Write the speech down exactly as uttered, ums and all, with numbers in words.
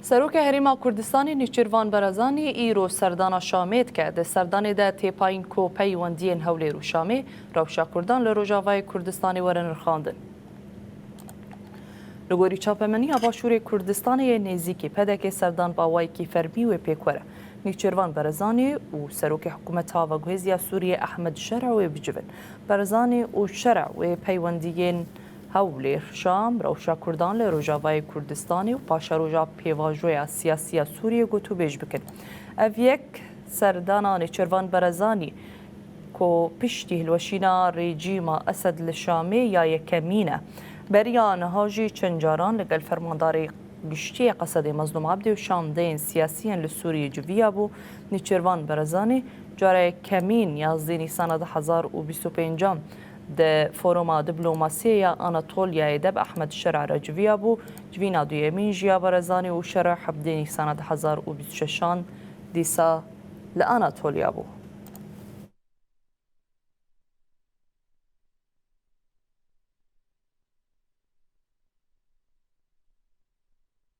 Serokê Herêma Kurdistanê Nêçîrvan Barzanî îro serdana Şamê dike. Di serdanê de tê payîn ku peywendiyên Hewlêr û Şamê, rewşa Kurdan li Rojavayê Kurdistanê were nirxandin. Li gorî çapemeniya Başûrê Kurdistanê yê nêzîkî, P D K serdan bi awayekî fermî wê pêk were. Nêçîrvan Barzanî û Serokê Hikûmeta Veguhêz ya Sûriyê Ehmed Şer'a wê bicivin. Barzanî û Şer'a wê peywendiyên Hewlêr, Şam, rewşa Kurdan li Rojavayê Kurdistanê û paşeroja pêvajoya siyasî ya Sûriyê gotûbêj bikin. Ev yek serdana Nêçîrvan Barzanî ku piştî hilweşîna rejîma Esed li Şamê ya yekemîn e. Beriya niha jî çend caran li gel fermandarê giştî yê Qesedê Mezlûm Ebdî û şandeyên siyasî yên li Sûriyê civiya bû. Nêçîrvan Barzanî cara yekemîn yazdê Nîsana du hezar û bîst û pêncan di foruma diplomasiyê ya Anatolyayê de bi Ehmed Şer'a re civiya bû. Civîna duyemîn jî ya Barzanî û Şer'a hevdê Nîsana du hezar û bîst û şeşan dîsa li Anatolya bû.